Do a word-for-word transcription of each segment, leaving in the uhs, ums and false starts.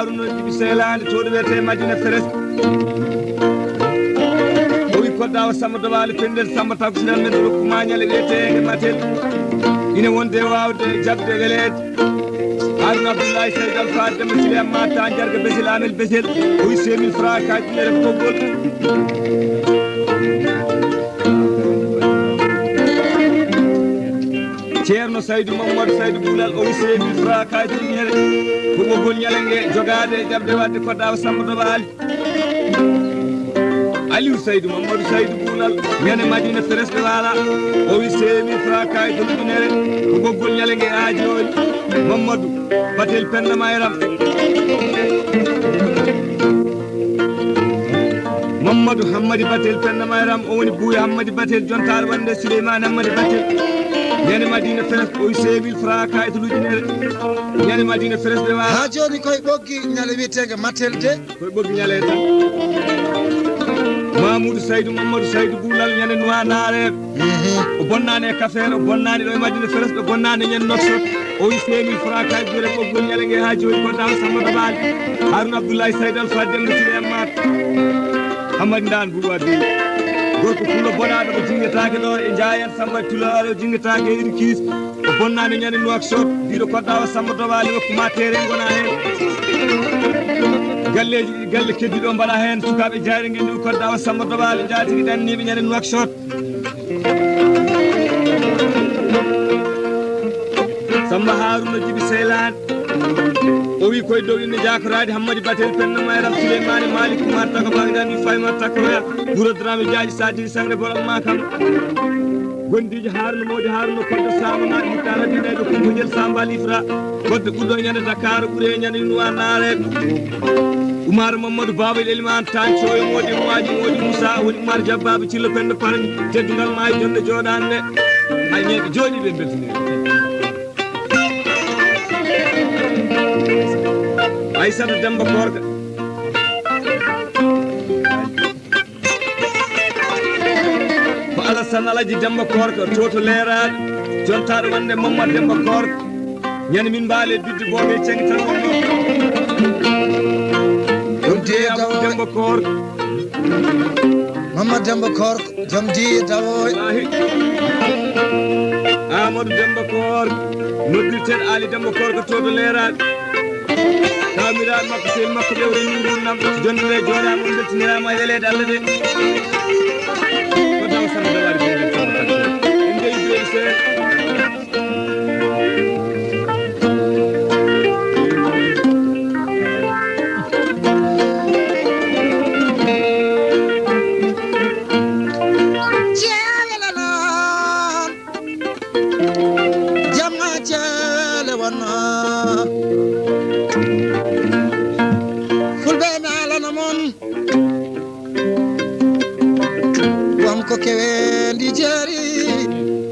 Haruna Jibi Seylaande, to ɗo wiyetee Madina Feres. O wi koddawa Samba Dobaali, penndel Samba Takusiral men, rokku ma ñale wiyeteende Matel. Ine wonde waawde jaɓde weleede. Haruna Abdullahi Sayd Alfa Demba Sile Amma ta jarga Besel Amel Besel. O wi cinq mille francs kaaji ɗi ref koggol. Ceerno Saydu Mamadou Saydu Bulal, o wi cinq mille francs kaaji ɗi ñere. Ko ɓoggol ñale nge jogaade e jaɓde waɗde koddawa Samba Dobaali. Aliou Saydou Mamadou Saydou Boulal, ñande Madina Feres ɓe waala. O wi cinq mille francs kayit ujunere, ko ɓoggol ñale nge haa jooni. Mamadou Batel Penda Mayram. Mamadou Hammadi Batel Penda Mayram, o woni buuyo Hammadi Batel, jontaar wonde Souleymane Hammadi Batel. Ñande Madina Feres, o wi cinq mille francs kayit ujunere. Ñande Madina Feres ɓe waala. Haa jooni koye ɓoggi ñale wiyeteenge Matel de. Koye ɓoggi ñale tan. Mamoudou Saydou Mamadou Saydou Boulal, ñande Noir Naare. O bonnaani e Kafeere, o bonnaani ɗo e Madina Feres, o bonnaani e ñande Nouakchott. O wi cinq mille francs kayit ujunere, ɓoggol ñale nge haa jooni koddawa Samba Dobaali. Haruna Abdoulaye Saydou Alfa Demba Sile Ammat. Hammadi Ndaan Boubou Addi. Gorko pullo boɗaaɗo mo jinngetaake ɗo e Njaayan, Samba Tulo o jinngetaake e Irkiis. O bonnaani ñande Nouakchott, mbiɗo koddawa Samba Dobaali, rokku ma teere ngona heen. Galleeji ɗi galle keddi ɗo mbaɗa heen, sukaaɓe jaari ngenndi koddawa Samba Dobaali, njaatigi ɗanniiɓe ñande Nouakchott. Samba Haruna Jibi Seylaan, o wi koye dow inne jaakoraade Hammadi Batel Penno Mayram Souleymane Malik Oumar Tako Bagdadi Fayma Takoya, Wuro Dramé Jaaji Sadiri Sangre Borom Makam. Gondiijo Haruna Moodi Haruna Koddo Saama Naat Muttara Dina e ɗo Kumba Jel Samba Lifra. Koddo ɓurɗo ñande Dakar ɓure ñande Nuwa Naare. Oumar Mamadou Baba Eliman Tanco e Moodi Moaji Moodi Moussa woni Oumar Diabba Cillo Penda Parmi teddungal ma e jonde jooɗande. Ay ñeeɓe jooɗiiɓe mbeltaniiɓe. Aissata Demba Korka. Ko Alassane Alaji Demba Korka, to to Leeraaɗo, jontaaɗo wonde Mamadou Demba Korka. Ñande min mbaale bidde boobe cengi tan wonno. Ɗum diye Amadou dawo. Demba Korka. Mamadou Demba Korka, jom diye dawo. Wallaahi. Amadou Demba Korka, noddirten Ali Demba Korka to to Leeraaɗo. Kaamiraaɓe makko, sehil makko ɓe o renndi nguurndam, jonde nde jooɗaama, on mbeltiniraa mo e weleede Allah de. Ko daw sama dawaade ko en mbeltiniraa. En njeyi jooni seeɗa. Ceerno noon. Jamma ceele wonno. Fulɓe naalano mon. Won ko kewendi jeeri.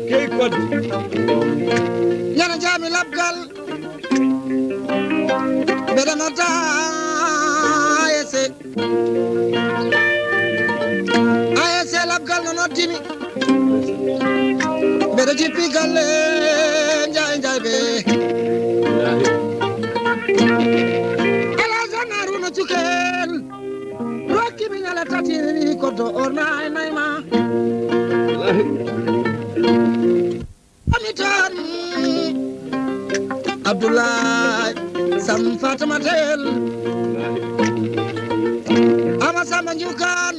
Key kodde. Ñana jaami labgal. Mbeɗa nodda A S C. A S C labgal no noddimi. Mbeɗa jippi galle Njaay Njaay ɓe. Alasan Haruna Cukel. Rokkimi ñala tati, koddo orna e nayma. Ami tan Abdoulaye Sam Fatama Tel. Ama Samba Njukan.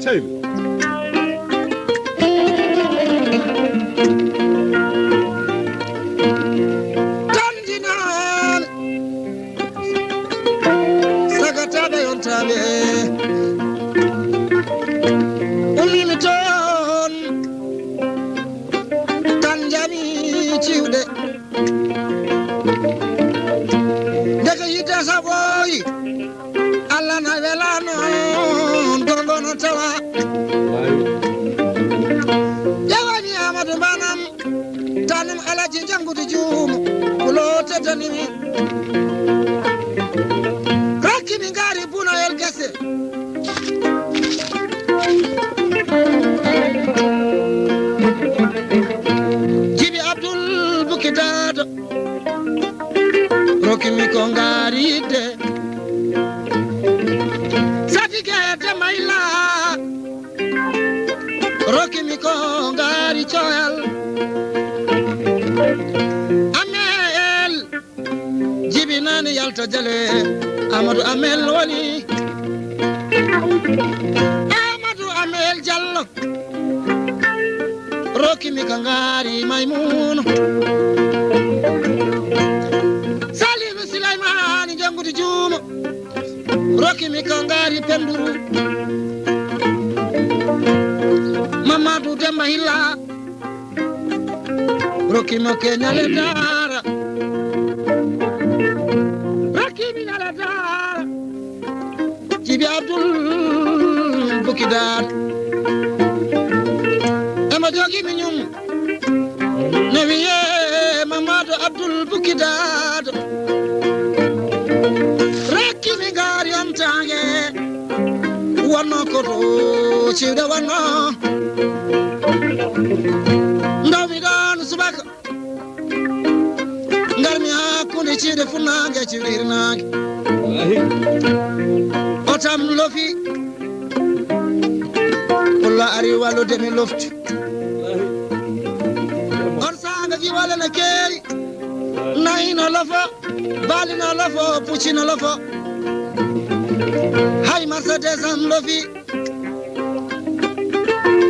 Seydi. Tandinan. Sagataaɓe yontaaɓe. Ummimi toon. Tan njami ciwɗe. Ndeke yiɗde saɓooyi. Allah na welano dongo no tawa. Ƴewani Amadou Mbanam. Tanum Alaji Jangudu Juumo. Kulo tetanimi. Rakkimi ngari buna el gese. Jibi Abdul Bukitato. Rokimi ko ngari de. Rokkimi ko ngaari coyal. Ameel jibinaani yalta jale. Amadou Ameel woni. Amadou Ameel Jallo. Rokkimi ka ngaari Maymuuna. Salimu Silaymani Jangudu Juuma. Rokkimi ka ngaari Penduru. Mamadou Demba Hilla. Rokkimi ke ñale daara. Rokkimi ñale daara. Jibi Abdul Bukidaat. Ema jogi mi ñum. Ne wiye Mamadou Abdul Bukidaat. Rokkimi ngaari on taange. Wonno ko to ciwde wonno. Ndawmi ɗon subaka. Ngarmi hakkunde ciwde funnaange e ciwde hirnaange. O tam lofi. Pullo ari wallude mi lofti. On saanga gi wala na keeri. Nayi no lofo, baali no lofo, pucci no lofo. Hay Mercedes am lofi.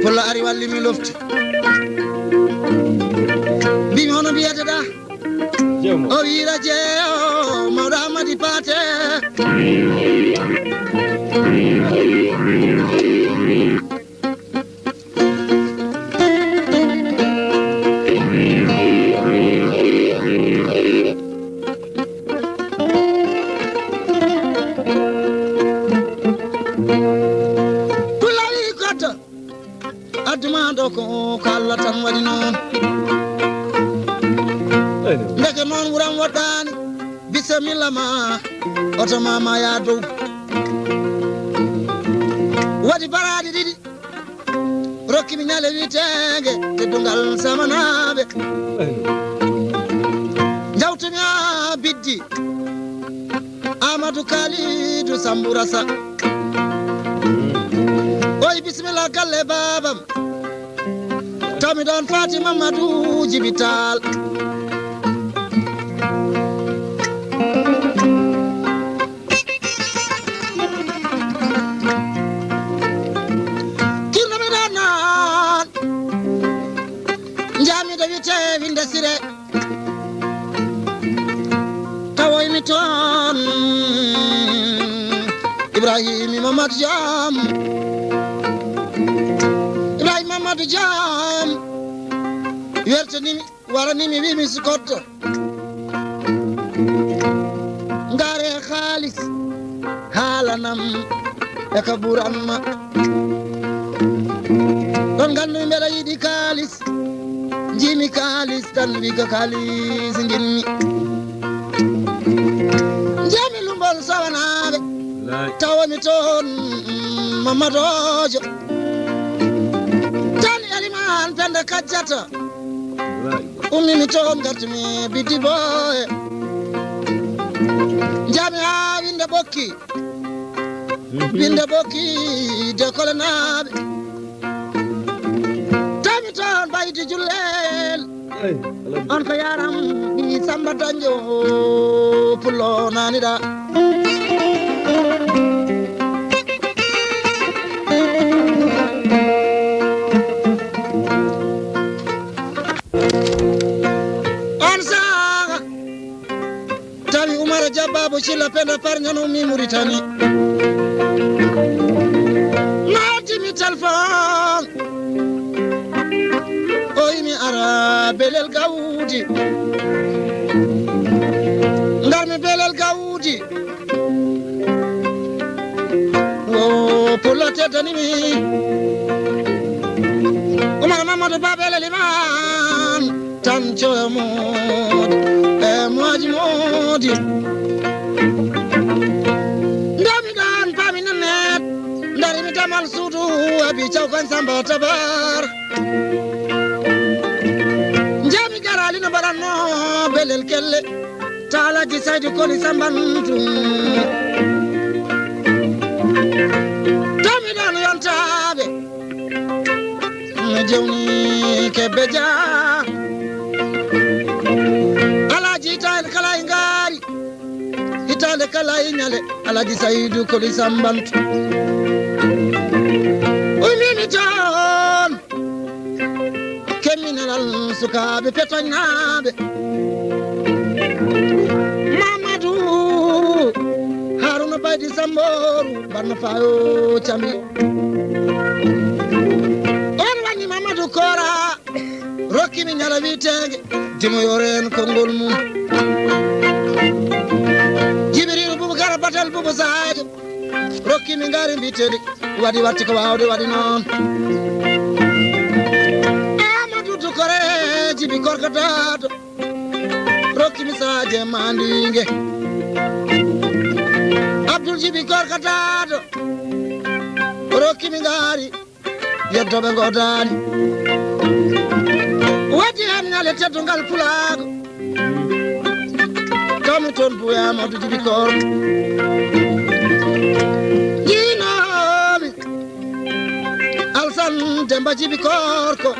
Pullo ari walli mi lofti. Mbimi hono mbiyete da. O wiira jeeyo mawɗo Amadi Paate. Pullo wi koto. Addumaɗo ko ko Allah tan waɗi noon. Ndeke noon wuram woɗɗaani. Bisimilla ma. Oto ma ma ya dow. Waɗi baraaɗi ɗiɗi. Rokkimi ñale witeenge teddungal samanaaɓe. Njawtumi haa biddi. Amadou Kalidou Sambourassa. Oy bisimilla galle baabam. Tawmi ɗon Fatima Madou Jibital. Kirno mi ɗon noon. Njamiɗo wite winde sire. Tawoymi toon Ibrahima Mamadou Jam. Ibrahima Mamadou Jam. Wertanimi, waranimi, wimi sukoddo. Ngare khalis. Haalanam e ka ɓuranma. Ɗon nganndumi mbeɗa yiɗi kaalis. Njiimi kaalis tan, wi ko kaalis nginmi. Njiimi lumbol sawanaaɓe. Tawomi toon Mamadoojo. Tan Elimaan Penda Kajjata. Ummimi toon ngartumi Biddi Boye. Njaami haa winnde ɓokki. Winnde ɓokki de kolenaaɓe. Tawmi toon Baydi Jullel. On ko yaram ɗi Samba Dañjo pullo naniɗa. On saha tawi Umar Jabba Abu Silla Penda Parñan ummi Muritani. Naatimi téléphone. O wi mi ara belel gawdi. Ngarmi belel gawdi. O pullo teddani mi. Umar Mamadou Babel Liman. Tan coyo moodi e moaji moodi. Ndemi ɗon paami nannet. Ndarimi damal suudu abi cawkan Samba Tabar. Njami garali no mbaɗatno belel kelle. Taalaji Saydu Koli Sambantu. Tawmi ɗon yontaaɓe. Jewni kebbe ja. Alaji tan kala e ngaari. Hitaande kala e ñale, Alaji Saydu Koli Sambantu. Ummimi toon, kemminalal sukaaɓe petoñnaaɓe. Mamadou Haruna Baydi Sambooru, Barno Fayo Cambi. On wani Mamadou Kora. Rokkimi ñala wiiteenge, dimoyoren konngol mum. Jibril Bubakar Batal Bubu Sadio, rokkimi ngaari mbiteeɗi, waɗi watti ko waawde waɗi noon. Amadou Dukore, Jibi Korka Daado, rokkimi Sadio Mandinge. Abdoul Jibi Korka Daado, rokkimi ngaari, yeddoɓe ngodaani. Waddi heen ñale teddungal pulaagu. Kami toon Buya Amadou Jibi Koor. Jiinoomi Alsan Demba Jibi Koor ko.